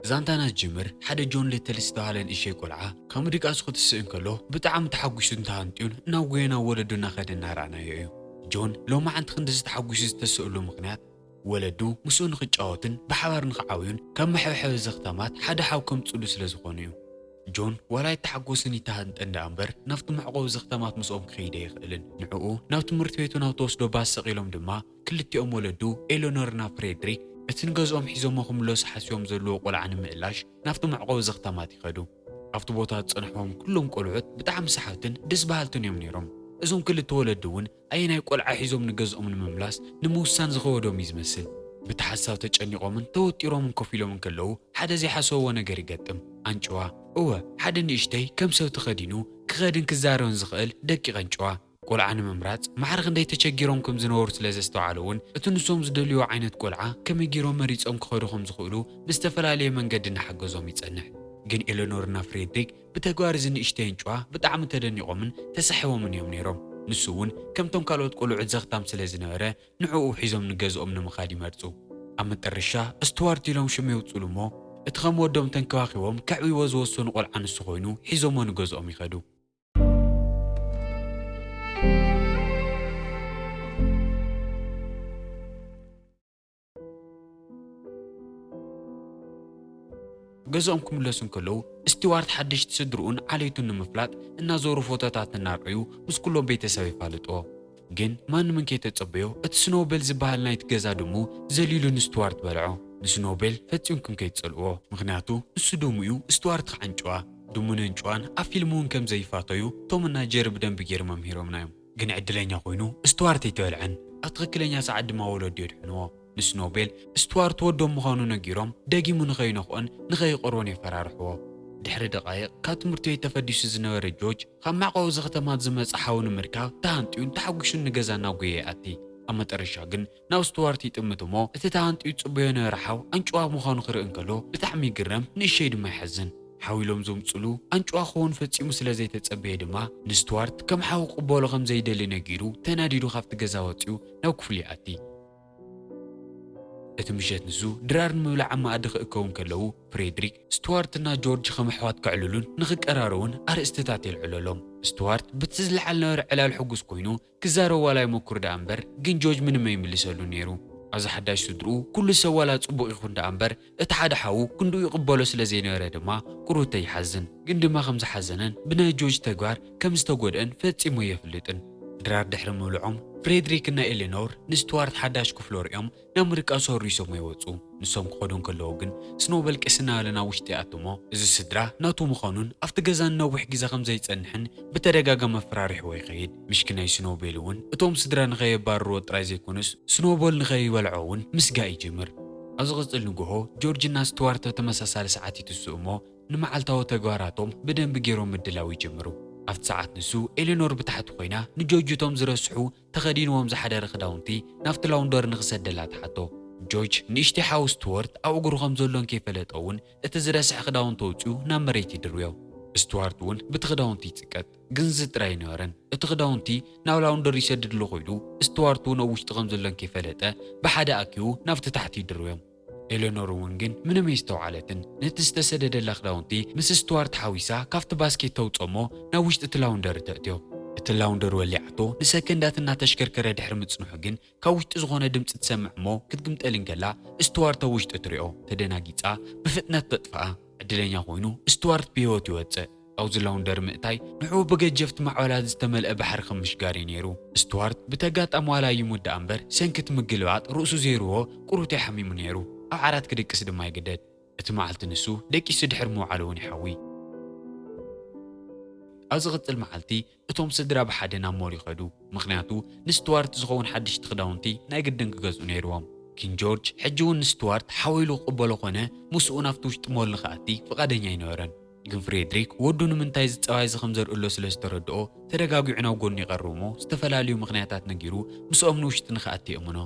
ዛንታና ዝጅምር ሓደ ጆን ሊትል ዝተባህለ ንእሸይ ቆልዓ ካብ ምድቃሱ ክትስእ እንከሎ ብጣዕሚ ተሓጒሱን ተሃንጥዩን እናጎየ ናብ ወለዱ እናኸደ እናረኣናዮ እዩ። ጆን ሎማዓንቲ ክንድዚ ተሓጒሱ ዝተስእሉ ምኽንያት ወለዱ ምስኡ ንኽጫወትን ብሓባር ንኽዓብዩን ካብ መሐብሐቢ ዘኽታማት ሓደ ሓው ከምፅሉ ስለ ዝኾኑ እዩ። ጆን ዋላ ኣይተሓጎስን ይተሃንጠ እንዳ እምበር ናብቲ መዕቆቢ ዘኽታማት ምስኦም ክኸይድ ኣይኽእልን። ንዕኡ ናብ ትምህርቲ ቤቱ ናብ ተወስዶ ባስ ሰቒሎም ድማ ክልቲኦም ወለዱ ኤሎኖርና ፍሬድሪክ እቲ ንገዝኦም ሒዞሞ ክምለሱ ሓስዮም ዘለዎ ቆልዓ ንምእላሽ ናብቲ መዕቆቢ ዘኽታማት ይኸዱ። ኣብቲ ቦታ ዝጸንሕዎም ኩሎም ቆልዑት ብጣዕሚ ሰሓብትን ደስ በሃልትን እዮም ነይሮም። እዞም ክልተ ወለዲ እውን ኣየናይ ቆልዓ ሒዞም ንገዝኦም ንምምላስ ንምውሳን ዝኸበዶም እዩ ዝመስል። ብቲ ሓሳብ ተጨኒቖምን ተወጢሮምን ኮፍ ኢሎም እንከለዉ ሓደ ዘይሓሰብዎ ነገር ይገጥም። ኣንጭዋ፣ እወ፣ ሓደ ንእሽተይ ከም ሰብ ተኸዲኑ ክኸድን ክዛረብን ዝኽእል ደቂቕ ኣንጭዋ። ቆልዓ ንምምራጽ ማዕረ ክንደይ ተቸጊሮም ከም ዝነበሩ ስለ ዘስተውዓሉ እውን እቲ ንሶም ዝደልይዎ ዓይነት ቆልዓ ከመይ ገይሮም መሪጾም ክኸዱ ከም ዝኽእሉ ብዝተፈላለየ መንገዲ እናሓገዞም ይጸንሕ። ግን ኤለኖርና ፍሬድሪክ ብተግባር እዚ ንእሽተይ ኣንጭዋ ብጣዕሚ ተደኒቖምን ተሳሒቦምን እዮም ነይሮም። ንሱ እውን ከምቶም ካልኦት ቆልዑት ዘኽታም ስለ ዝነበረ ንዕኡ ሒዞም ንገዝኦም ንምኻድ ይመርጹ። ኣብ መጠረሻ ስቱዋርት ኢሎም ሽም የውጽሉ እሞ እቲ ከም ወዶም ተንከባኺቦም ከዕብይዎ ዝወሰኑ ቆልዓ ንሱ ኮይኑ ሒዞሞ ንገዝኦም ይኸዱ። ገዝኦም ክምለሱ እንከለዉ ስቲዋርት ሓደሽቲ ስድርኡን ዓሌቱን ንምፍላጥ እናዞሩ ፎቶታት እናርኣዩ ምስ ኩሎም ቤተሰብ የፋልጥዎ። ግን ማንምን ከይተጸበዮ እቲ ስኖውቤል ዝበሃል ናይቲ ገዛ ድሙ ዘሊሉ ንስቱዋርት በልዖ። ንስኖውቤል ፈጺምኩም ከይትጸልእዎ፣ ምኽንያቱ ንሱ ድሙ እዩ፣ ስቱዋርት ከዓ ኣንጭዋ። ድሙን ኣንጭዋን ኣብ ፊልም እውን ከም ዘይፋተዩ ቶም እና ጀሪ ብደንቢ ገይሮም መምሂሮምና እዮም። ግን ዕድለኛ ኮይኑ ስቱዋርት ኣይተበልዐን። ኣብ ትኽክለኛ ሰዓት ድማ ወለዱ የድሕንዎ። ንስኖቤል ስቱዋርት ወዶም ምዃኑ ነጊሮም ደጊሙ ንኸይነኽኦን ንኸይቐርቦን የፈራርሕዎ። ድሕሪ ደቓይቕ ካብ ትምህርቲ ቤት ተፈዲሱ ዝነበረ ጆርጅ ካብ መዕቆቢ ዘኽተማት ዝመጸ ሓው ንምርካብ ተሃንጥዩን ተሓጒሱን ንገዛ እናጎየ ይኣቲ። ኣብ መጠረሻ ግን ናብ ስቱዋርት ይጥምት እሞ እቲ ተሃንጥዩ ጽበዮ ነበረ ሓው ኣንጭዋ ምዃኑ ክርኢ እንከሎ ብጣዕሚ ይግረም፣ ንእሸይ ድማ ይሓዝን። ሓው ኢሎም ዘምጽሉ ኣንጭዋ ክኸውን ፈጺሙ ስለ ዘይተጸበየ ድማ ንስቱዋርት ከም ሓው ክቕበሎ ከም ዘይደሊ ነጊሩ ተናዲዱ ካብቲ ገዛ ወጺኡ ናብ ክፍሉ ይኣቲ። እቲ ምሸት ንሱ ድራር ንምብላዕ ኣብ መኣዲ ክእከቡ እንከለዉ ፍሬድሪክ ስቱዋርትና ጆርጅ ከም ኣሕዋት ከዕልሉን ንኽቀራረቡን ኣርእስትታት የልዕለሎም። ስቱዋርት ብቲ ዝለዓል ነበረ ዕላል ሕጉስ ኮይኑ ክዛረብ ዋላ ይመኩር ደኣ እምበር ግን ጆርጅ ምንም ኣይምልሰሉ ነይሩ። ኣብዚ ሓዳሽ ስድርኡ ኩሉ ሰብ ዋላ ጽቡቕ ይኹን ደኣ እምበር እቲ ሓደ ሓዉ ክንድኡ ይቕበሎ ስለ ዘይነበረ ድማ ቁሩተ ይሓዝን። ግን ድማ ከም ዝሓዘነን ብናይ ጆርጅ ተግባር ከም ዝተጎድአን ፈጺሙ የፍልጥን። ድራር ድሕሪ ምብልዖም ፍሬድሪክ እና ኤሌኖር ንስቱዋርት ሓዳሽ ክፍሎ ሪኦም ናብ ምድቃሱ ኣሪሶሞ ይወጹ። ንሶም ክኸዱ እንከለዉ ግን ስኖውበል ቀስ እናበለ ናብ ውሽጢ ይኣትሞ። እዚ ስድራ ናቱ ምዃኑን ኣብቲ ገዛ ንነዊሕ ግዜ ከም ዘይጸንሕን ብተደጋጋሚ ኣፈራሪሕዎ ይኸይድ። ምሽኪናይ ስኖውቤል እውን እቶም ስድራ ንኸየባርርዎ ጥራይ ዘይኮኑስ ስኖውቦል ንኸይበልዖ እውን ምስጋእ ይጅምር። ኣብ ዝቕጽል ንግሆ ጆርጅና ስቱዋርት ብተመሳሳሊ ሰዓት ይትስኡ እሞ ንመዓልታዊ ተግባራቶም ብደንቢ ገይሮም ምድላው ይጅምሩ። ኣብቲ ሰዓት ንሱ ኤሌኖር ብታሕቲ ኮይና ንጆርጅ እቶም ዝረስሑ ተኸዲንዎም ዝሓደረ ክዳውንቲ ናብቲ ላውንደሪ ንኽሰደላ ትሓቶ። ጆርጅ ንእሽተይ ሓው ስቱወርት ኣብ እግሩ ከም ዘሎን ከይፈለጠ እውን እቲ ዝረስሐ ክዳውንቲ ኣውጺኡ ናብ መሬት ይድርብዮ። ስቱዋርት እውን ብቲ ክዳውንቲ ይጽቀጥ፣ ግን እዚ ጥራይ ኣይነበረን። እቲ ክዳውንቲ ናብ ላውንደሪ ይሰድድ ኣሎ ኮይኑ ስቱዋርት እውን ኣብ ውሽጢ ከም ዘሎን ከይፈለጠ ብሓደ ኣኪቡ ናብቲ ታሕቲ ይድርብዮም። ኤሌኖር እውን ግን ምንም ኣይስተውዓለትን። ነቲ ዝተሰደደላ ክዳውንቲ ምስ ስቱዋርት ሓዊሳ ካብቲ ባስኬት ተውጽኦሞ ናብ ውሽጢ እቲ ላውንደሪ ተእትዮ። እቲ ላውንደሪ ወሊዓቶ ንሰከንዳት እናተሽከርከረ ድሕሪ ምጽንሑ ግን ካብ ውሽጢ ዝኾነ ድምጺ ትሰምዕ እሞ ክትግምጠል እንከላ ስቱዋርት ኣብ ውሽጢ ትሪኦ። ተደናጊጻ ብፍጥነት ተጥፍኣ። ዕድለኛ ኮይኑ ስቱዋርት ብህይወት ይወጽእ። ኣብዚ ላውንደሪ ምእታይ ንዕኡ ብገጀፍቲ ማዕበላት ዝተመልአ ባሕሪ ከም ምሽጋር እዩ ነይሩ። ስቱዋርት ብተጋጣሚ ዋላ ይሙት ደኣ እምበር ሰንኪ እቲ ምግልባጥ ርእሱ ዘይርዎ ቁሩተይ ሓሚሙ ነይሩ። ኣብ ዓራት ክድቅስ ድማ ይግደድ። እቲ መዓልቲ ንሱ ደቂሱ ድሕሪ ምውዓሉ እውን ይሓዊ። ኣብ ዝቕጽል መዓልቲ እቶም ስድራ ብሓደ ናብ ሞል ይኸዱ። ምኽንያቱ ንስቱዋርት ዝኸውን ሓደሽቲ ክዳውንቲ ናይ ግድን ክገዝኡ ነይርዎም። ኪን ጆርጅ ሕጂ እውን ንስቱዋርት ሓው ኢሉ ክቕበሎ ኮነ ምስኡ ናብቲ ውሽጢ ሞል ንኽኣቲ ፍቓደኛ ኣይነበረን። ግን ፍሬድሪክ ወዱ ንምንታይ እዚ ጸባይ እዚ ከም ዘርእሎ ስለ ዝተረድኦ ተደጋጊዑ ናብ ጎኑ ይቐርብ እሞ ዝተፈላለዩ ምኽንያታት ነጊሩ ምስኦም ንውሽጢ ንኽኣቲ የእምኖ።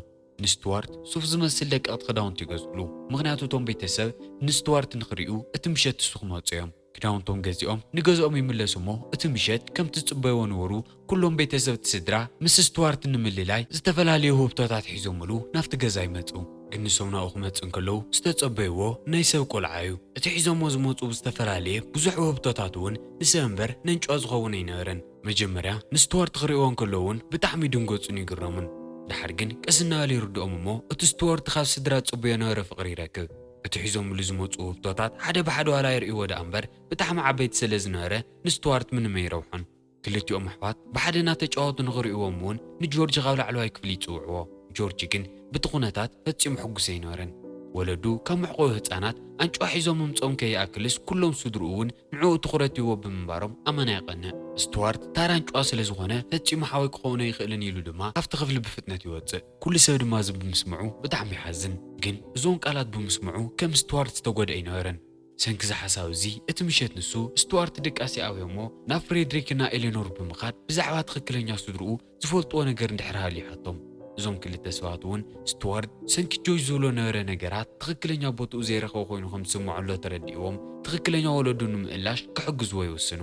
ንስቱዋርት ሱፍ ዝመስል ደቀቕቲ ክዳውንቲ ይገዝእሉ። ምኽንያቱ እቶም ቤተሰብ ንስቱዋርት ንኽርእዩ እቲ ምሸት እሱ ክመጹ እዮም። ክዳውንቶም ገዚኦም ንገዝኦም ይምለሱ እሞ እቲ ምሸት ከምቲ ዝጽበይዎ ነበሩ። ኩሎም ቤተሰብ እቲ ስድራ ምስ ስቱዋርት ንምልላይ ዝተፈላለዩ ውህብቶታት ሒዞምሉ ናብቲ ገዛ ይመጹ። ግን ንሶም ናብኡ ክመጽእ እንከለዉ ዝተጸበይዎ ናይ ሰብ ቆልዓ እዩ። እቲ ሒዞሞ ዝመጹ ብዝተፈላለየ ብዙሕ ውህብቶታት እውን ንሰብ እምበር ነንጭዋ ዝኸውን ኣይነበረን። መጀመርያ ንስቱዋርት ክርእይዎ እንከለዉ እውን ብጣዕሚ ይድንገጹን ይግረሙን። ድሓር ግን ቀስ እናበለ ይርድኦም እሞ እቲ ስቱዋርት ካብ ስድራ ዝጽበዮ ነበረ ፍቕሪ ይረክብ። እቲ ሒዞምሉ ዝመጹ ውህብቶታት ሓደ ብሓደ ዋላ ይርእይዎ ደኣ እምበር ብጣዕሚ ዓበይቲ ስለ ዝነበረ ንስቱዋርት ምንም ኣይረብሖን። ክልቲኦም ኣሕዋት ብሓደ እናተጫወቱ ንኽርእይዎም እውን ንጆርጅ ካብ ላዕለዋይ ክፍሊ ይጽውዕዎ። ጆርጅ ግን ብቲ ኩነታት ፈጺሙ ሕጉስ ኣይነበረን። ወለዱ ካብ መዕቆቢ ህጻናት ኣንጭዋ ሒዞም ምምጽኦም ከይኣክልስ ኩሎም ስድርኡ እውን ንዕኡ ትኹረት ይህቦ ብምንባሮም ኣመና ይቐንእ። ስቱዋርት ታራ ኣንጭዋ ስለ ዝኾነ ፈጺሙ ሓወይ ክኸውን ኣይኽእልን ኢሉ ድማ ካብቲ ክፍሊ ብፍጥነት ይወጽእ። ኩሉ ሰብ ድማ እዚ ብምስምዑ ብጣዕሚ ይሓዝን። ግን እዞም ቃላት ብምስምዑ ከም ስቱዋርት ዝተጎድአ ኣይነበረን። ሰንኪ እዚ ሓሳብ እዚ እቲ ምሸት ንሱ ስቱዋርት ድቃስ ይኣብዮ እሞ ናብ ፍሬድሪክ እና ኤሌኖር ብምኻድ ብዛዕባ ትኽክለኛ ስድርኡ ዝፈልጥዎ ነገር እንድሕር ሃልዩ ይሓቶም። እዞም ክልተ ሰባት እውን ስቱዋርት ሰንኪ ጆርጅ ዝብሎ ነበረ ነገራት ትኽክለኛ ቦትኡ ዘይረኸበ ኮይኑ ከም ዝስምዖ ኣሎ ተረዲእዎም ትኽክለኛ ወለዱ ንምእላሽ ክሕግዝዎ ይውስኑ።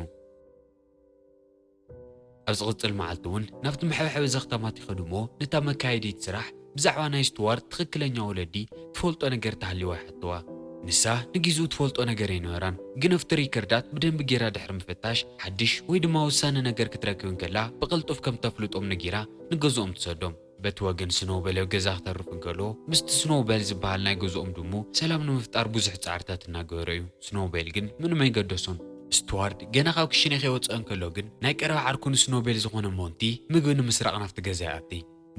ኣብ ዝቕጽል መዓልቲ እውን ናብቲ መሕብሐቢ ዘኽታማት ይኸዱ እሞ ነታ መካየዲት ስራሕ ብዛዕባ ናይ ስቱዋርት ትኽክለኛ ወለዲ ትፈልጦ ነገር ተሃልይዋ ይሓትዋ። ንሳ ንጊዜኡ ትፈልጦ ነገር ኣይነበራን፣ ግን ኣብቲ ሪከርዳት ብደንቢ ጌራ ድሕሪ ምፍታሽ ሓድሽ ወይ ድማ ውሳነ ነገር ክትረክብ እንከላ ብቕልጡፍ ከም ተፍልጦም ነጊራ ንገዝኦም ትሰዶም። በቲ ወገን ስኖውበል ኣብ ገዛ ክተርፍ እንከሎ ምስቲ ስኖውበል ዝበሃል ናይ ገዝኦም ድሙ ሰላም ንምፍጣር ብዙሕ ጻዕርታት እናገበረ እዩ። ስኖውበል ግን ምንም ኣይገደሶን። ስቱዋርድ ገና ካብ ክሽነ ከይወፀ እንከሎ ግን ናይ ቀረባ ዓርኩ ንስኖውበል ዝኾነ ሞንቲ ምግቢ ንምስራቕ ናብቲ ገዛ ይኣቲ።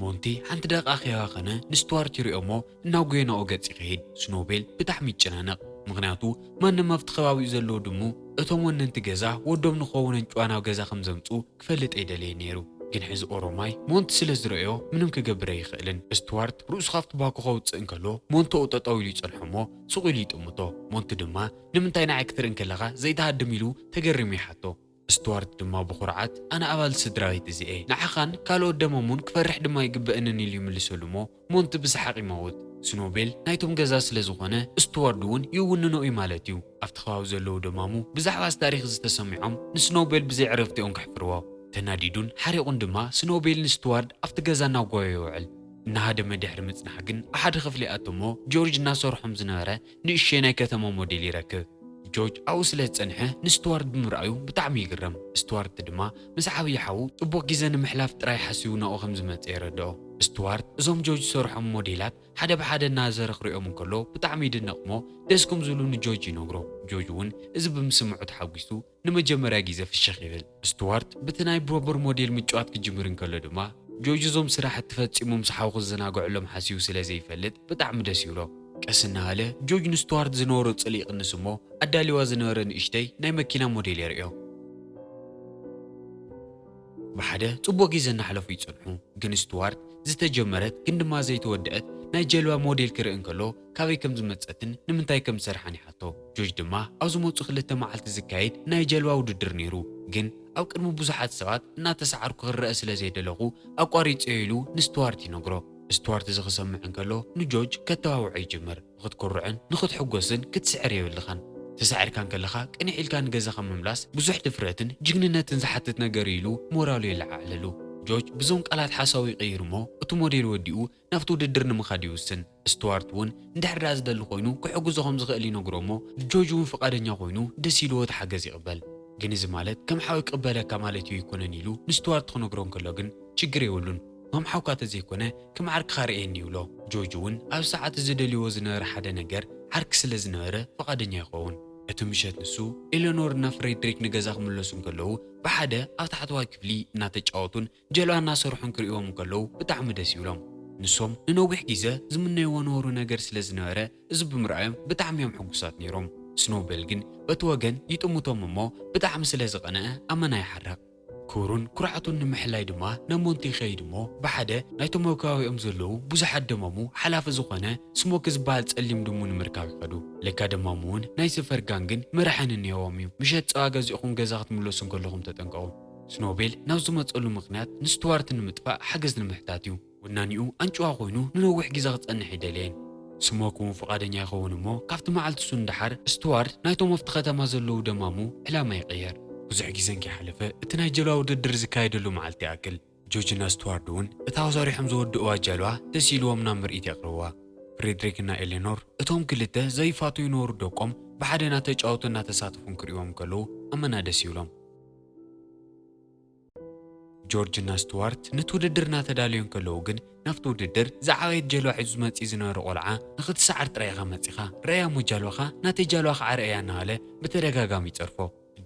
ሞንቲ ሓንቲ ደቂቃ ከይባኸነ ንስቱዋርት ይሪኦ እሞ እናጎየ ናብኡ ገፅ ይኸይድ። ስኖውቤል ብጣዕሚ ይጨናነቕ፣ ምኽንያቱ ማንም ኣብቲ ከባቢኡ ዘለዉ ድሙ እቶም ወነንቲ ገዛ ወዶም ንኽኸውን ኣንጭዋ ናብ ገዛ ከም ዘምፅኡ ክፈልጥ ኣይደለየን ነይሩ። ግን ሕዚ ኦሮማይ ሞንቲ ስለ ዝረኣዮ ምንም ክገብር ኣይኽእልን። ስቱዋርት ርእሱ ካብቲ ባኮ ከውፅእ እንከሎ ሞንቲ ኣብኡ ጠጠው ኢሉ ይፀንሖ እሞ ስቕ ኢሉ ይጥምቶ። ሞንቲ ድማ ንምንታይ ንዓይ ክትርኢ እንከለኻ ዘይትሃድም ኢሉ ተገሪሙ ይሓቶ። ስቱዋርት ድማ ብኹርዓት ኣነ ኣባል ስድራ ቤት እዚ እየ፣ ንዓኻን ካልኦት ደማሙን ክፈርሕ ድማ ኣይግበእንን ኢሉ ይምልሰሉ እሞ ሞንቲ ብሰሓቕ ይመውት። ስኖቤል ናይቶም ገዛ ስለ ዝኾነ ስቱዋርድ እውን ይውንኖ እዩ ማለት እዩ። ኣብቲ ከባቢ ዘለዉ ደማሙ ብዛዕባ እዚ ታሪኽ እዚ ተሰሚዖም ንስኖቤል ብዘይ ዕረፍቲ እዮም ከሕፍርዎ። ተናዲዱን ሓሪቑን ድማ ስኖቤል ንስቱዋርድ ኣብቲ ገዛ እናጓዮ ይውዕል። እናሃደመ ድሕሪ ምጽናሕ ግን ኣብ ሓደ ክፍሊ ይኣቱ እሞ ጆርጅ እናሰርሖም ዝነበረ ንእሽተይ ናይ ከተማ ሞዴል ይረክብ። ጆርጅ ኣብኡ ስለ ዝጸንሐ ንስቱዋርት ብምርኣዩ ብጣዕሚ ይግረም። ስቱዋርት ድማ ምስ ዓብዪ ሓዉ ጽቡቕ ግዜ ንምሕላፍ ጥራይ ሓሲቡ ናብኡ ከም ዝመጸ የረድኦ። ስቱዋርት እዞም ጆርጅ ዝሰርሖም ሞዴላት ሓደ ብሓደ እናዘረ ክሪኦም እንከሎ ብጣዕሚ ይድነቕ እሞ ደስ ከም ዝብሉ ንጆርጅ ይነግሮ። ጆርጅ እውን እዚ ብምስምዑ ተሓጒሱ ንመጀመርያ ግዜ ፍሽኽ ይብል። ስቱዋርት ብቲ ናይ ብሮበር ሞዴል ምጭዋት ክጅምር እንከሎ ድማ ጆርጅ እዞም ስራሕቲ ፈጺሙ ምስ ሓው ክዘናግዐሎም ሓሲቡ ስለ ዘይፈልጥ ብጣዕሚ ደስ ይብሎ። ቀስ እናሃለ ጆርጅ ንስቱዋርት ዝነበሮ ጽልኢ ይቕንስ እሞ ኣዳልዋ ዝነበረ ንእሽተይ ናይ መኪና ሞዴል የርእዮ። ብሓደ ጽቡቕ ግዜ እናሕለፉ ይጸንሑ፣ ግን ስቱዋርት ዝተጀመረት ግን ድማ ዘይተወደአት ናይ ጀልባ ሞዴል ክርኢ እንከሎ ካበይ ከም ዝመጸትን ንምንታይ ከም ዝሰርሓን ይሓቶ። ጆርጅ ድማ ኣብ ዝመጹ ክልተ መዓልቲ ዝካየድ ናይ ጀልባ ውድድር ነይሩ፣ ግን ኣብ ቅድሚ ብዙሓት ሰባት እናተሰዓርኩ ክረአ ስለ ዘይደለኹ ኣቋሪጸዮ ኢሉ ንስቱዋርት ይነግሮ። ስቱዋርት እዚ ክሰምዕ እንከሎ ንጆርጅ ከተባብዖ ይጅምር። ንኽትኩርዕን ንኽትሕጎስን ክትስዕር የብልኻን። ተሳዒርካ እንከለኻ ቅንዕ ኢልካ ንገዛኻ ምምላስ ብዙሕ ድፍረትን ጅግንነትን ዝሓትት ነገር እዩ ኢሉ ሞራሉ የለዓዕለሉ። ጆርጅ ብዞም ቃላት ሓሳቡ ይቕይር እሞ እቲ ሞዴል ወዲኡ ናብቲ ውድድር ንምኻድ ይውስን። ስቱዋርት እውን እንድሕር ደኣ ዝደሊ ኮይኑ ክሕግዞ ከም ዝኽእል ይነግሮ እሞ ጆርጅ እውን ፍቓደኛ ኮይኑ ደስ ኢልዎ እቲ ሓገዝ ይቕበል። ግን እዚ ማለት ከም ሓው ክቕበለካ ማለት እዩ ኣይኮነን ኢሉ ንስቱዋርት ክነግሮ እንከሎ ግን ችግር የብሉን፣ ከም ሓውካ ተዘይኮነ ከም ዓርክኻ ርእየኒ ይብሎ። ጆርጅ እውን ኣብ ሰዓት እዚ ደልይዎ ዝነበረ ሓደ ነገር ዓርኪ ስለ ዝነበረ ፍቓደኛ ይኸውን። እቲ ምሸት ንሱ፣ ኤሌኖር እና ፍሬድሪክ ንገዛ ክምለሱ እንከለዉ ብሓደ ኣብ ታሕተዋይ ክፍሊ እናተጫወቱን ጀልባ እናሰርሑን ክርእይዎም እንከለዉ ብጣዕሚ ደስ ይብሎም። ንሶም ንነዊሕ ግዜ ዝምነይዎ ነበሩ ነገር ስለ ዝነበረ እዚ ብምርኣዮም ብጣዕሚ እዮም ሕጉሳት ነይሮም። ስኖውቤል ግን በቲ ወገን ይጥምቶም እሞ ብጣዕሚ ስለ ዝቐነአ ኣመና ይሓርቕ። ክብሩን ኩርዓቱን ንምሕላይ ድማ ናብ ሞንቲ ይኸይድ እሞ ብሓደ ናይቶም ኣብ ከባቢኦም ዘለዉ ብዙሓት ደመሙ ሓላፊ ዝኾነ ስሞኪ ዝበሃል ጸሊም ድሙ ንምርካብ ይኸዱ። ለካ ደማሙ እውን ናይ ስፈር ጋንግን መራሕን እኒሄዎም እዩ። ምሸት ጸባ ገዚእኹም ገዛ ክትምለሱ እንከለኹም ተጠንቀቑ። ስኖቤል ናብ ዝመጸሉ ምኽንያት ንስቱዋርት ንምጥፋእ ሓገዝ ንምሕታት እዩ። ወናኒኡ ኣንጭዋ ኮይኑ ንነዊሕ ግዜ ክጸንሕ ኣይደለየን። ስሞክ እውን ፍቓደኛ ይኸውን እሞ ካብቲ መዓልቲ እሱ ንደሓር ስቱዋርት ናይቶም ኣብቲ ከተማ ዘለዉ ደማሙ ዕላማ ይቕየር። ብዙሕ ግዜ እንከይሓለፈ እቲ ናይ ጀልባ ውድድር ዝካየደሉ መዓልቲ ይኣክል። ጆርጅና ስቱዋርድ እውን እታ ኣውሳሪሖም ዝወድእዋ ጀልባ ደስ ኢልዎም ናብ ምርኢት የቕርብዋ። ፍሬድሪክ እና ኤሌኖር እቶም ክልተ ዘይፋቱ ይኖሩ ደቆም ብሓደ እናተጫወቱ እናተሳተፉን ክርእዮም ከለዉ ኣመና ደስ ይብሎም። ጆርጅ እና ስቱዋርት ነቲ ውድድር እናተዳለዩ እንከለዉ ግን ናብቲ ውድድር ዝዓበየት ጃልባ ሒዙ ዝመጽእ ዝነበረ ቆልዓ ንኽትሰዓር ጥራይ ኢኻ መጺኻ፣ ረኣያ እሞ ጃልባኻ ናተይ ጃልባ ከዓ ረኣያ እናበለ ብተደጋጋሚ ይጸርፎ።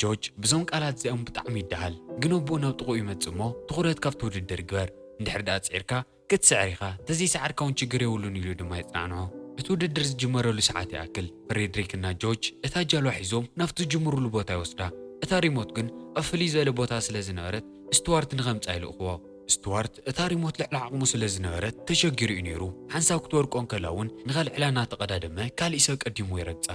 ጆርጅ ብዞም ቃላት እዚኦም ብጣዕሚ ይደሃል፣ ግን ኣቦኡ ናብ ጥቕኡ ይመጽእ እሞ ትኹረት ካብቲ ውድድር ግበር፣ እንድሕር ደኣ ጽዒርካ ክትስዕር ኢኻ፣ ተዘይሰዓርካ እውን ችግር የብሉን ኢሉ ድማ የጽናንዖ። እቲ ውድድር ዝጅመረሉ ሰዓት ይኣክል ፍሬድሪክ እና ጆርጅ እታ ጃልባ ሒዞም ናብቲ ዝጅምሩሉ ቦታ ይወስዳ። እታ ሪሞት ግን ኣብ ፍልይ ዝበለ ቦታ ስለ ዝነበረት ስቱዋርት ንኸምጽኣ ይልእኽዎ። ስቱዋርት እታ ሪሞት ልዕሊ ዓቕሙ ስለ ዝነበረት ተሸጊሩ እዩ ነይሩ። ሓንሳብ ክትወድቆ እንከላ እውን ንኸልዕላ እናተቐዳደመ ካሊእ ሰብ ቀዲምዎ ይረግጻ።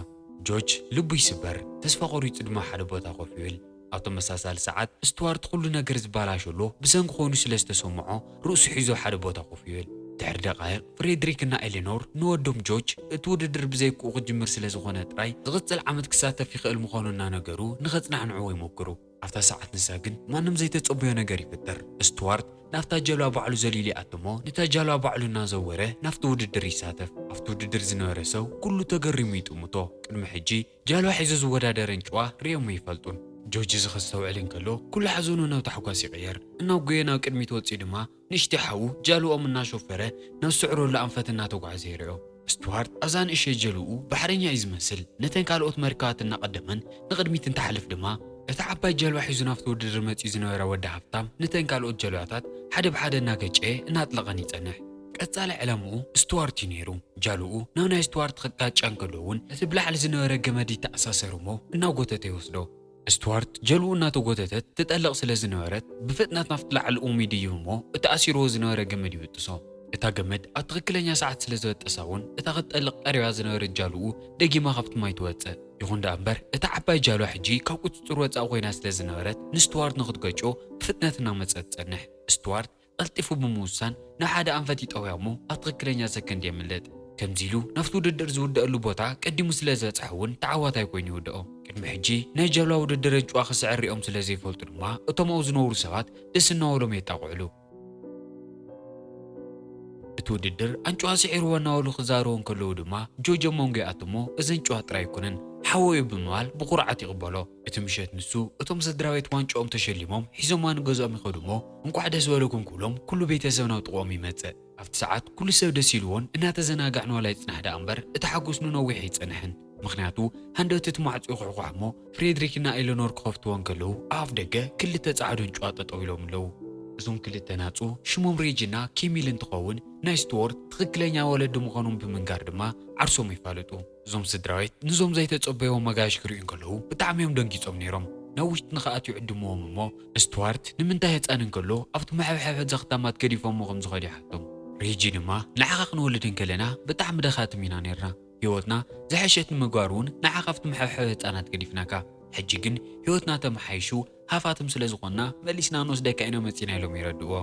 ጆርጅ ልቡ ይስበር፣ ተስፋ ቆሪጹ ድማ ሓደ ቦታ ኮፍ ይብል። ኣብ ተመሳሳሊ ሰዓት ስቱዋርት ኩሉ ነገር ዝበላሸሎ ብሰንኪ ኮይኑ ስለ ዝተሰምዖ ርእሱ ሒዙ ሓደ ቦታ ኮፍ ይብል። ድሕሪ ደቃይቕ ፍሬድሪክ እና ኤሌኖር ንወዶም ጆርጅ እቲ ውድድር ብዘይክኡ ክጅምር ስለ ዝኾነ ጥራይ ዝቕጽል ዓመት ክሳተፍ ይኽእል ምዃኑ እናነገሩ ንኸጽናንዕዎ ይሞክሩ። ኣብታ ሰዓት ንሳ ግን ማንም ዘይተጸበዮ ነገር ይፍጠር። ስቱዋርት ናብታ ጃልባ ባዕሉ ዘሊሉ ይኣትሞ፣ ነታ ጃልባ ባዕሉ እናዘወረ ናብቲ ውድድር ይሳተፍ። ኣብቲ ውድድር ዝነበረ ሰብ ኩሉ ተገሪሙ ይጥምቶ። ቅድሚ ሕጂ ጃልባ ሒዙ ዝወዳደረ እንጭዋ ርእዮሞ ይፈልጡን። ጆርጅ እዚ ከስተውዕል እንከሎ ኩሉ ሓዘኑ ናብ ታሕጓስ ይቕየር። እናጎየ ናብ ቅድሚት ወጺኡ ድማ ንእሽተይ ሓዉ ጃልባኦም እናሾፈረ ናብ ዝስዕረሉ ኣንፈት እናተጓዕዘ ይርኦ። ስቱዋርት ኣብዛ ንእሸት ጀልብኡ ባሕረኛ እዩ ዝመስል። ነተን ካልኦት መርከባት እናቐደመን ንቕድሚት እንትሓልፍ ድማ እታ ዓባይ ጀልባ ሒዙ ናብቲ ውድድር መጺኡ ዝነበረ ወዲ ሃፍታም ነተን ካልኦት ጀልባታት ሓደ ብሓደ እናገጨየ እናጥለቐን ይጸንሕ። ቀጻሊ ዕላምኡ ስቱዋርት እዩ ነይሩ። ጃልብኡ ናብ ናይ ስቱዋርት ክጋጫ እንከሎ እውን እቲ ብላዕሊ ዝነበረ ገመድ ይተኣሳሰር እሞ እናጎተተ ይወስዶ። ስቱዋርት ጀልብኡ እናተጎተተት ትጠልቕ ስለ ዝነበረት ብፍጥነት ናብቲ ላዕሊ ኡም ይድይብ እሞ እቲ ኣሲርዎ ዝነበረ ገመድ ይብጥሶ። እታ ገመድ ኣብ ትኽክለኛ ሰዓት ስለ ዝበጠሳ እውን እታ ክትጠልቕ ቀሪባ ዝነበረት ጃልብኡ ደጊማ ካብቲ ማይ ትወጽእ። ይኹን ደኣ እምበር እታ ዓባይ ጃልባ ሕጂ ካብ ቁጽጽር ወጻኢ ኮይና ስለ ዝነበረት ንስቱዋርት ንኽትገጮ ብፍጥነት እናመጸት ትጸንሕ። ስቱዋርት ቀልጢፉ ብምውሳን ናብ ሓደ ኣንፈት ይጠውያ እሞ ኣብ ትኽክለኛ ሰከንድ የምልጥ። ከምዚ ኢሉ ናብቲ ውድድር ዝውደኣሉ ቦታ ቀዲሙ ስለ ዝበጽሐ እውን ተዓዋታይ ኮይኑ ይውድኦ። ቅድሚ ሕጂ ናይ ጃልባ ውድድር ኣንጭዋ ክስዕር ሪኦም ስለ ዘይፈልጡ ድማ እቶም ኣብኡ ዝነብሩ ሰባት ደስ እናበሎም የጣቕዕሉ። እቲ ውድድር ኣንጭዋ ስዒርዎ እናበሉ ክዛረቡ እንከለዉ ድማ ጆርጅ ኣብ መንጎ ይኣቱ እሞ እዚ ኣንጭዋ ጥራይ ኣይኮነን ሓወይ እዩ ብምባል ብኹርዓት ይቕበሎ። እቲ ምሸት ንሱ እቶም ስድራ ቤት ዋንጭኦም ተሸሊሞም ሒዞማ ንገዝኦም ይኸዱ እሞ እንቋዕ ደስ በለኩም ክብሎም ኩሉ ቤተሰብ ናብ ጥቕኦም ይመጽእ። ኣብቲ ሰዓት ኩሉ ሰብ ደስ ኢልዎን እናተዘናጋዕ ንዋላ ይጽናሕ ደኣ እምበር እቲ ሓጎስ ንነዊሕ ኣይጸንሕን። ምኽንያቱ ሃንደበት እቲ ማዕጾ ይኹሕኳሕ እሞ ፍሬድሪክ እና ኤለኖር ክኸፍትዎ እንከለዉ ኣብ ኣፍ ደገ ክልተ ጻዕዱ ኣንጭዋ ጠጠው ኢሎም ኣለዉ። እዞም ክልተ ናጹ ሽሞም ሬጂ እና ኬሚል እንትኸውን ናይ ስቱዋርት ትኽክለኛ ወለዲ ምዃኖም ብምንጋር ድማ ዓርሶም የፋልጡ። እዞም ስድራ ቤት ንዞም ዘይተጸበይዎም መጋይሽ ክርእዩ እንከለዉ ብጣዕሚ እዮም ደንጊጾም ነይሮም። ናብ ውሽጢ ንኽኣትዩ ይዕድምዎም እሞ ስቱዋርት ንምንታይ ህጻን እንከሎ ኣብቲ መሐብሐቢ ዘኽታማት ገዲፎሞ ከም ዝኸዱ ይሓቶም። ሬጂ ድማ ንዓኻ ክንወልድ እንከለና ብጣዕሚ ደኻትም ኢና ነይርና። ህይወትና ዝሐሸት ንምግባር እውን ንዓኻ ኣብቲ መሐብሐቢ ህጻናት ገዲፍናካ። ሕጂ ግን ህይወትና ተመሓይሹ ሃፋትም ስለ ዝኾንና መሊስና ንወስደካ ኢና መጺና ኢሎም የረድእዎ።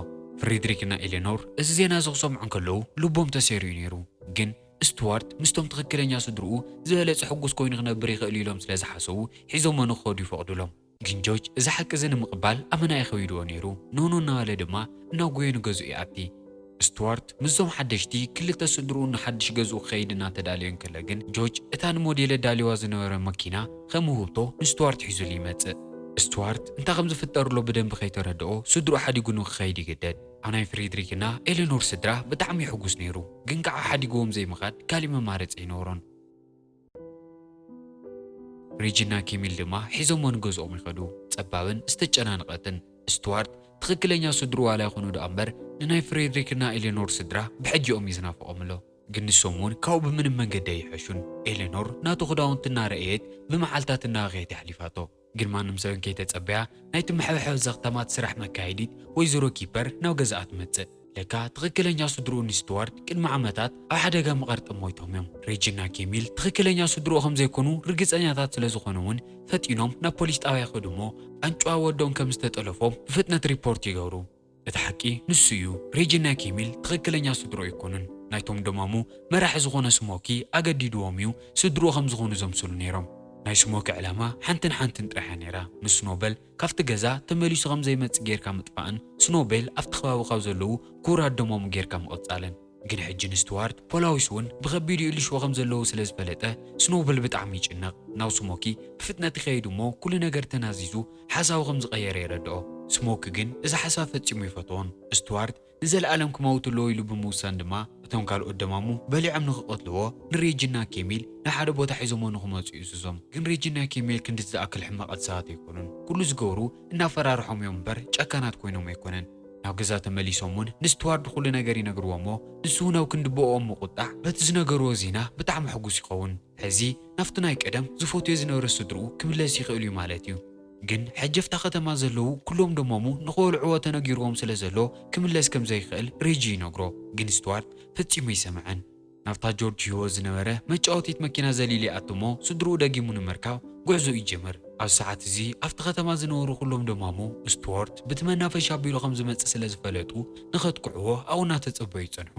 ፍሬድሪክ እና ኤሌኖር እዚ ዜና እዚ ክሰምዑ እንከለዉ ልቦም ተሰይሩ እዩ ነይሩ። ግን ስቱዋርት ምስቶም ትኽክለኛ ስድርኡ ዝበለጸ ሕጉስ ኮይኑ ክነብር ይኽእል ኢሎም ስለ ዝሓሰቡ ሒዞሞ ንክኸዱ ይፈቕዱሎም። ግን ጆርጅ እዚ ሓቂ እዚ ንምቕባል ኣመና ይኸቢድዎ ነይሩ። ኖኖ እናበለ ድማ እናጎየ ንገዝኡ ይኣቲ። ስቱዋርት ምስዞም ሓደሽቲ ክልተ ስድርኡ ንሓድሽ ገዝኡ ክኸይድ እናተዳለየ እንከሎ ግን ጆርጅ እታ ንሞዴል ኣዳልይዋ ዝነበረ መኪና ከም ውህብቶ ንስቱዋርት ሒዙሉ ይመጽእ። ስቱዋርት እንታይ ከም ዝፍጠር ኣሎ ብደንቢ ከይተረድኦ ስድርኡ ሓዲጉ ንክኸይድ ይግደድ። ኣብ ናይ ፍሬድሪክ እና ኤሌኖር ስድራ ብጣዕሚ ሕጉስ ነይሩ፣ ግን ከዓ ሓዲግዎም ዘይምኻድ ካሊእ መማረፂ ኣይነበሮን። ሬጂ እና ኬሚል ድማ ሒዞሞ ንገዝኦም ይኸዱ። ጸባብን ዝተጨናነቐትን ስቱዋርት ትኽክለኛ ስድርኡ ዋላ ይኹኑ ደኣ እምበር ንናይ ፍሬድሪክ እና ኤሌኖር ስድራ ብሕጂኦም እዩ ዝናፍቖም ኣሎ። ግን ንሶም እውን ካብኡ ብምንም መንገዲ ኣይሕሹን። ኤሌኖር ናቱ ክዳውንቲ እናረኣየት ብመዓልታት እናበኸየት የሕሊፋቶ። ግን ማንም ሰብ እንከይተጸበያ ናይቲ መሐብሐቢ ዘኽታማት ስራሕ መካየዲት ወይዘሮ ኪፐር ናብ ገዛኣ ትመጽእ። ለካ ትኽክለኛ ስድርኡ ንስቱዋርት ቅድሚ ዓመታት ኣብ ሓደጋ መቐርጢ ሞይቶም እዮም። ሬጂ እና ኬሚል ትኽክለኛ ስድርኡ ከም ዘይኮኑ ርግጸኛታት ስለ ዝኾኑ እውን ፈጢኖም ናብ ፖሊስ ጣብያ ይኸዱ እሞ ኣንጭዋ ወዶም ከም ዝተጠለፎም ብፍጥነት ሪፖርት ይገብሩ። እቲ ሓቂ ንሱ እዩ። ሬጂ እና ኬሚል ትኽክለኛ ስድርኡ ኣይኮኑን። ናይቶም ደማሙ መራሒ ዝኾነ ስሞኪ ኣገዲድዎም እዩ ስድርኡ ከም ዝኾኑ ዘምስሉ ነይሮም። ናይ ስሞኪ ዕላማ ሓንትን ሓንትን ጥራሕ እያ ነይራ። ንስኖበል ካብቲ ገዛ ተመሊሱ ከም ዘይመጽእ ጌርካ ምጥፋእን ስኖቤል ኣብቲ ከባቢ ካብ ዘለዉ ክቡራት ደሞም ጌርካ ምቕጻልን። ግን ሕጂ ንስትዋርት ፖላዊስ እውን ብኸቢድ ይእልሽዎ ከም ዘለዉ ስለ ዝፈለጠ፣ ስኖውበል ብጣዕሚ ይጭነቕ። ናብ ስሞኪ ብፍጥነት ይኸይድ እሞ፣ ኩሉ ነገር ተናዚዙ ሓሳቡ ከም ዝቐየረ የረድኦ። ስሞኪ ግን እዚ ሓሳብ ፈጺሙ ኣይፈትዎን። ስትዋርት ንዘለኣለም ክመውት ኣለዎ ኢሉ ብምውሳን ድማ፣ እቶም ካልኦት ደማሙ በሊዖም ንኽቐትልዎ ንሬጂና ኬሚል ናብ ሓደ ቦታ ሒዞሞ ንኽመጹ ይእዝዞም። ግን ሬጂና ኬሚል ክንድቲ ዝኣክል ሕማቓት ሰባት ኣይኮኑን። ኩሉ ዝገብሩ እናፈራርሖም እዮም እምበር ጨካናት ኮይኖም ኣይኮነን። ናብ ገዛ ተመሊሶም እውን ንስትዋርድ ኩሉ ነገር ይነግርዎ እሞ፣ ንሱ ናብ ክንዲ ብኦም ምቁጣዕ በቲ ዝነገርዎ ዜና ብጣዕሚ ሕጉስ ይኸውን። ሕዚ ናብቲ ናይ ቀደም ዝፈትዮ ዝነበረ ስድርኡ ክምለስ ይኽእል እዩ ማለት እዩ። ግን ሕጂ ኣብታ ከተማ ዘለዉ ኩሎም ደሞሙ ንኽበልዕዎ ተነጊርዎም ስለ ዘሎ ክምለስ ከም ዘይኽእል ሬጂ ይነግሮ። ግን ስትዋርት ፈጺሙ ኣይሰምዐን። ናብታ ጆርጅ ህይወት ዝነበረ መጫወቲት መኪና ዘሊሉ ይኣቱ እሞ ስድርኡ ደጊሙ ንምርካብ ጉዕዞ ይጅምር። ኣብ ሰዓት እዚ ኣብቲ ከተማ ዝነበሩ ኩሎም ደማሙ ስቱዋርት ብቲ መናፈሻ ኣቢሉ ከም ዝመጽእ ስለ ዝፈለጡ ንኸጥቅዕዎ ኣብኡ እናተጸበዩ ይጸንሑ።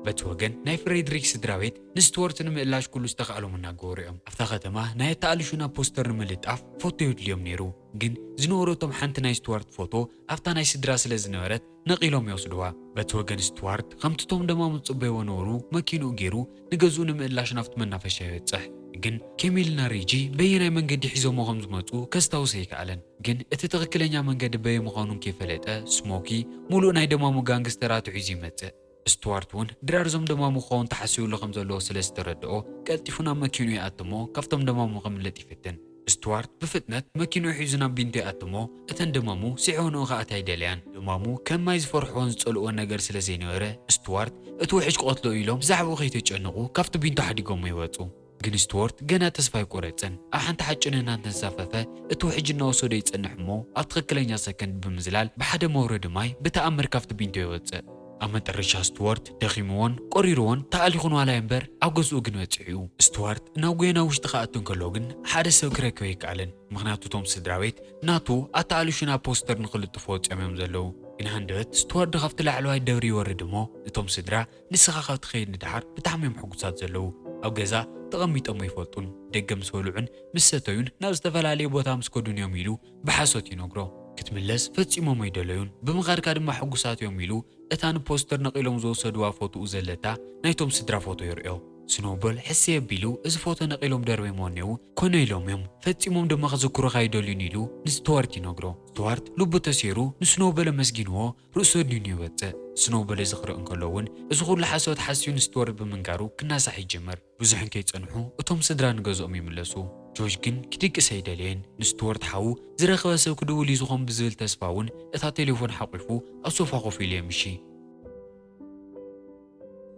በቲ ወገን ናይ ፍሬድሪክ ስድራ ቤት ንስቱዋርት ንምእላሽ ኩሉ ዝተኻእሎም እናገበሩ እዮም። ኣብታ ከተማ ናይ ኣተኣልሹና ፖስተር ንምልጣፍ ፎቶ የድልዮም ነይሩ፣ ግን ዝነበረቶም ሓንቲ ናይ ስቱዋርት ፎቶ ኣብታ ናይ ስድራ ስለ ዝነበረት ነቒሎም ይወስድዋ። በቲ ወገን ስቱዋርት ከምቲ ቶም ደማሙ ዝጽበይዎ ነበሩ መኪንኡ ገይሩ ንገዝኡ ንምእላሽ ናብቲ መናፈሻ ይበጽሕ። ግን ኬሚልና ሬጂ በየናይ መንገዲ ሒዞሞ ከም ዝመጹ ከስታውስ ኣይከኣለን። ግን እቲ ትኽክለኛ መንገዲ በየ ምዃኑን ከይፈለጠ ስሞኪ ሙሉእ ናይ ደማሙ ጋንግስተራት ሒዙ ይመጽእ። ስቱዋርት እውን ድራር ዞም ደማሙ ክኸውን ተሓሲቡሉ ከም ዘለዎ ስለ ዝተረድኦ ቀልጢፉ ናብ መኪንኡ ይኣትሞ ካብቶም ደማሙ ከምልጥ ይፍትን። ስቱዋርት ብፍጥነት መኪንኡ ሒዙ ናብ ቢንቶ ይኣትሞ እተን ደማሙ ስዒቦንኡ ክኣትያ ኣይደለያን። ደማሙ ከም ማይ ዝፈርሕዎን ዝጸልእዎን ነገር ስለ ዘይነበረ ስቱዋርት እቲ ውሕጅ ክቐትሎ ኢሎም ብዛዕባኡ ከይተጨነቑ ካብቲ ቢንቶ ሓዲጎሞ ይወጹ። ግን ስቱዋርት ገና ተስፋ ኣይቆረጸን። ኣብ ሓንቲ ሓጭን እናተንሳፈፈ እቲ ውሕጅ እናወሰዶ ይጸንሕ እሞ ኣብ ትኽክለኛ ሰከንድ ብምዝላል ብሓደ መውረዲ ማይ ብተኣምር ካብቲ ቢንቶ ይወጽእ። ኣብ መጠረሻ ስቱዋርት ደኺምዎን ቆሪርዎን ተኣሊኹን ዋላ እምበር ኣብ ገዝኡ ግን በጺሑ እዩ። ስቱዋርት ናብ ጎየና ውሽጢ ክኣቱ እንከሎ ግን ሓደ ሰብ ክረክብ ኣይከኣለን። ምኽንያቱ እቶም ስድራ ቤት ናቱ ኣተኣልሹና ፖስተር ንኽልጥፉ ወጺኦም እዮም ዘለዉ። ግን ሃንደበት ስቱዋርት ካብቲ ላዕለዋይ ደብሪ ይወርድ እሞ እቶም ስድራ ንስኻ ካብ ትኸይድ ንድሓር ብጣዕሚ እዮም ሕጉሳት ዘለዉ። ኣብ ገዛ ተቐሚጦም ኣይፈልጡን። ደገ ምስ በልዑን ምስ ሰተዩን ናብ ዝተፈላለየ ቦታ ምስ ከዱን እዮም ኢሉ ብሓሶት ይነግሮ። ክትምለስ ፈጺሞም ኣይደለዩን። ብምኻድካ ድማ ሕጉሳት እዮም ኢሉ እታ ንፖስተር ነቒሎም ዝወሰድዋ ፎቶኡ ዘለታ ናይቶም ስድራ ፎቶ የርእዮ። ስኖውቦል ሕሰይ ኣቢሉ እዚ ፎቶ ነቒሎም ደርበይሞ እኔዉ ኮነ ኢሎም እዮም። ፈጺሞም ድማ ክዝክሩኻ ኣይደልዩን ኢሉ ንስቱዋርት ይነግሮ። ስቱዋርት ልቡ ተሰይሩ ንስኖውቦል ኣመስጊንዎ ርእሱ ኣድኒኑ ይወጽእ። ስኖውቦል እዚ ክርኢ እንከሎ እውን እዚ ኩሉ ሓሶት ሓስዩ ንስቱዋርት ብምንጋሩ ክናሳሕ ይጅምር። ብዙሕ እንከይጸንሑ እቶም ስድራ ንገዝኦም ይምለሱ። ጆርጅ ግን ክድቅስ ኣይደለየን። ንስቱዋርት ሓዉ ዝረኸበ ሰብ ክድውል እዩ ዝኾን ብዝብል ተስፋ እውን እታ ቴሌፎን ሓቂፉ ኣብ ሶፋ ኮፍ ኢሉ የምሺ።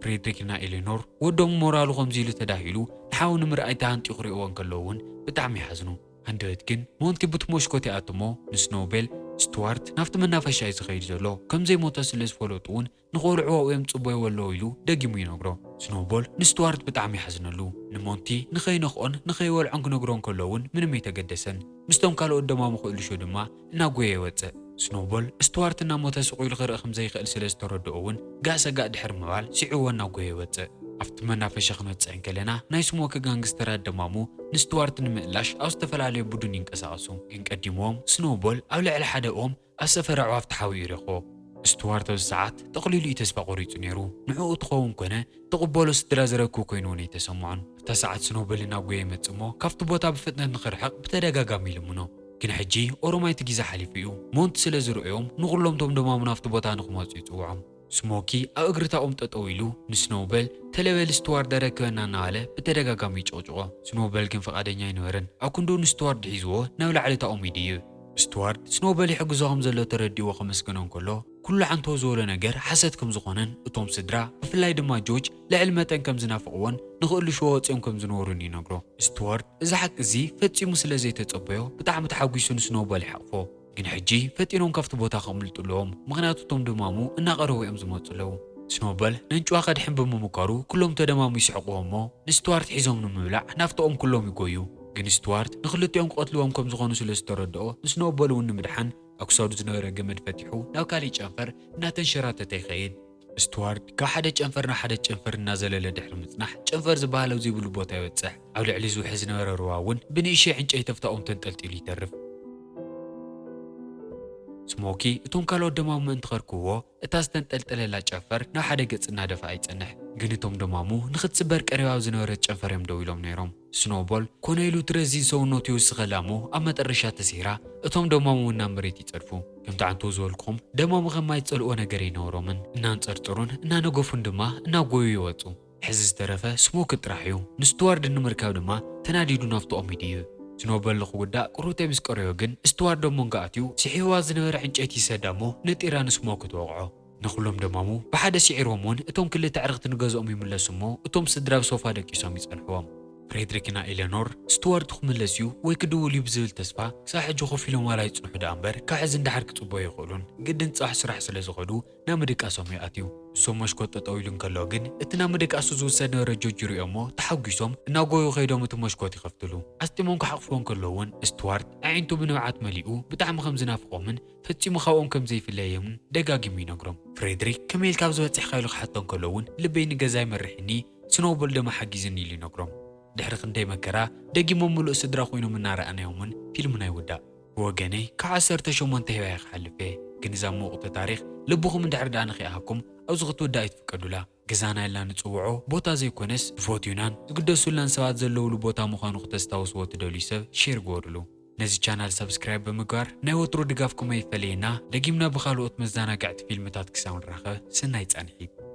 ፍሬድሪክና ኤሌኖር ወዶም ሞራሉ ከምዚ ኢሉ ተዳሂሉ ንሓዉ ንምርኣይ ተሃንጢ ክሪእዎ እንከለዉ እውን ብጣዕሚ ይሓዝኑ። ሃንደበት ግን ሞንቲ ብቲ ሞሽኮት ይኣትሞ ንስኖውቤል ስቱዋርት ናብቲ መናፈሻ እዩ ዝኸይድ ዘሎ ከም ዘይሞተ ስለ ዝፈለጡ እውን ንኸልዕዎ እዮም ጽበይዎ ኣለዉ ኢሉ ደጊሙ ይነግሮ። ስኖውቦል ንስቱዋርት ብጣዕሚ ይሓዝነሉ። ንሞንቲ ንኸይነኽኦን ንኸይወልዖን ክነግሮ እንከሎ እውን ምንም ኣይተገደሰን። ምስቶም ካልኦት ደማሙ ክእልሹ ድማ እናጎየ ይወጽእ። ስኖውቦል ስቱዋርት እናሞተ ስቕ ኢሉ ክርኢ ከም ዘይኽእል ስለ ዝተረድኦ እውን ጋእ ሰጋእ ድሕሪ ምባል ስዒዎ እናጎየ ይወጽእ። ኣብቲ መናፈሻ ክነብጽሕ እንከለና ናይ ስሞኪ ጋንግስተራት ደማሙ ንስቱዋርት ንምእላሽ ኣብ ዝተፈላለየ ቡድን ይንቀሳቐሱ። ግን ቀዲምዎም ስኖውቦል ኣብ ልዕሊ ሓደ ኦም ኣብ ሰፈር ኣዕዋፍ ተሓቢኡ ይረኽቦ። ስቱዋርት ኣብዚ ሰዓት ጠቕሊሉ እዩ ተስፋ ቆሪጹ ነይሩ። ንዕኡ ትኸውን ኮነ ትቕበሎ ስድራ ዝረክቡ ኮይኑ እውን ኣይተሰምዖን። ኣብታ ሰዓት ስኖውበል እናጎየ ይመጽእ እሞ ካብቲ ቦታ ብፍጥነት ንኽርሕቕ ብተደጋጋሚ ይልምኖ። ግን ሕጂ ኦሮማይ እቲ ግዜ ሓሊፉ እዩ። ሞንቲ ስለ ዝርእዮም ንኹሎም ቶም ደማሙ ናብቲ ቦታ ንኽመጹ ይጽውዖም። ስሞኪ ኣብ እግሪ እታ ኦም ጠጠው ኢሉ ንስኖውበል ተለበል ስቱዋርት ደረክበና እናበለ ብተደጋጋሚ ይጨቕጭቖ። ስኖውበል ግን ፍቓደኛ ኣይነበረን። ኣብ ክንድኡ ንስቱዋርት ሒዝዎ ናብ ላዕሊ እታ ኦም ይድይብ። ስቱዋርት ስኖውበል ይሕግዞ ከም ዘሎ ተረዲእዎ ከመስግኖ እንከሎ ኩሉ ዓንቶ ዝበሎ ነገር ሓሰት ከም ዝኾነን እቶም ስድራ ብፍላይ ድማ ጆርጅ ልዕሊ መጠን ከም ዝናፍቕዎን ንኽእልሽዎ ወፂኦም ከም ዝነበሩን ይነግሮ። ስቱዋርት እዚ ሓቂ እዚ ፈጺሙ ስለ ዘይተጸበዮ ብጣዕሚ ተሓጒሱ ንስኖውበል ይሓቕፎ። ግን ሕጂ ፈጢኖም ካብቲ ቦታ ከምልጡ ኣለዎም፣ ምኽንያቱ እቶም ደማሙ እናቐረቡ እዮም ዝመጹ ኣለዉ። ስኖውበል ነንጭዋ ከድሕን ብምምኳሩ ኩሎም ተደማሙ ይስሕቕዎ እሞ ንስቱዋርት ሒዞም ንምብላዕ ናብቲ ኦም ኩሎም ይጎዩ። ግን ስቱዋርት ንኽልቲኦም ክቐትልዎም ከም ዝኾኑ ስለ ዝተረድኦ ንስኖውበል እውን ንምድሓን ኣብ ክሳዱ ዝነበረ ገመድ ፈቲሑ ናብ ካሊእ ጨንፈር እናተንሸራተተ ይኸይድ። ስቱዋርት ካብ ሓደ ጨንፈር ናብ ሓደ ጨንፈር እናዘለለ ድሕሪ ምጽናሕ ጨንፈር ዝበሃል ኣብ ዘይብሉ ቦታ ይበጽሕ። ኣብ ልዕሊ ዝውሕዝ ዝነበረ ሩባ እውን ብንእሽተይ ዕንጨይቲ ኣብታ ኦም ተንጠልጢሉ ይተርፍ። ስሞኪ እቶም ካልኦት ደማሙ ምእንቲ ከርክብዎ እታ ዝተንጠልጠለላ ጨንፈር ናብ ሓደ ገጽ እናደፍኣ ይጸንሕ። ግን እቶም ደማሙ ንኽትስበር ቀሪባ ኣብ ዝነበረት ጨንፈር እዮም ደው ኢሎም ነይሮም። ስኖቦል ኮነ ኢሉ እቲ ረዚን ሰውነቱ ይውስኸላ እሞ ኣብ መጠረሻ ተሲራ እቶም ደማሙ እውን ናብ መሬት ይጸድፉ። ከምቲ ዓንቶ ዝበልኩኹም ደማሙ ከም ማይ ዝጸልኦ ነገር ኣይነበሮምን። እናንጸርጸሩን እናነገፉን ድማ እናጎዩ ይወጹ። ሕዚ ዝተረፈ ስሞኪ ጥራሕ እዩ። ንስትዋርድ ንምርካብ ድማ ተናዲዱ ናብቲ ኦም ይድይብ። ስኖቦል ንኽውዳእ ቅሩብ ምስ ቀረዮ ግን ስትዋርድ ኣብ መንጎ ኣትዩ ስሒብዋ ዝነበረ ዕንጨይቲ ይሰዳ እሞ ነጢራ ንስሞኪ ትወቕዖ። ንኹሎም ደማሙ ብሓደ ስዒሮም እውን እቶም ክልተ ኣዕርኽቲ ንገዝኦም ይምለሱ እሞ እቶም ስድራ ኣብ ሶፋ ደቂሶም ይጸንሕዎም። ፍሬድሪክና ኤለኖር ስትዋርድ ክምለስ እዩ ወይ ክድውል እዩ ብዝብል ተስፋ ክሳዕ ሕጂ ኮፍ ኢሎም ዋላ ይጽንሑ ደኣ እምበር ካብ ሕዚ ንደሓር ክጽበዩ ኣይኽእሉን። ግድን ጽባሕ ስራሕ ስለ ዝኸዱ ናብ ምድቃሶም እዩ ኣትዩ። እሶም መሽኮት ጠጠው ኢሉ እንከሎ ግን እቲ ናብ ምድቃሱ ዝውሰድ ነበረ ጆርጅ ይሪኦ እሞ ተሓጒሶም እናጎዩ ከይዶም እቲ መሽኮት ይኸፍትሉ። ኣስጢሞም ክሓቕፍዎ እንከሎ እውን ስቱዋርት ኣዒንቱ ብንብዓት መሊኡ ብጣዕሚ ከም ዝናፍቖምን ፈጺሙ ካብኦም ከም ዘይፍለዮምን ደጋጊሙ ይነግሮም። ፍሬድሪክ ከመይ ኢልካ ኣብዚ በጺሕካ ኢሉ ክሓቶ እንከሎ እውን ልበይ ንገዛ ይመርሕኒ፣ ስኖውቦል ደማ ሓጊዝኒ ኢሉ ይነግሮም። ድሕሪ ክንደይ መከራ ደጊሞም ምሉእ ስድራ ኮይኖም እናረኣናዮምን ፊልምና ይውዳእ። ብወገነይ ካብ ዓሰርተ ሸሞንተ ሂባየ ክሓልፍ እየ፣ ግን እዛ ምውቕቲ ታሪኽ ልብኹም እንድሕር ደኣ ንኺኣሃኩም ኣብዚ ክትውዳእ ኣይትፍቀዱላ። ገዛና ኢልና ንጽውዖ ቦታ ዘይኮነስ ዝፈትዩናን ዝግደሱልናን ሰባት ዘለውሉ ቦታ ምዃኑ ክተስታውስዎ ትደልዩ ሰብ ሼር ግበሩሉ። ነዚ ቻናል ሰብስክራይብ ብምግባር ናይ ወትሩ ድጋፍኩም ኣይፈለየና። ደጊምና ብኻልኦት መዘናግዕቲ ፊልምታት ክሳብ ንራኸብ ሰናይ ጻንሒት።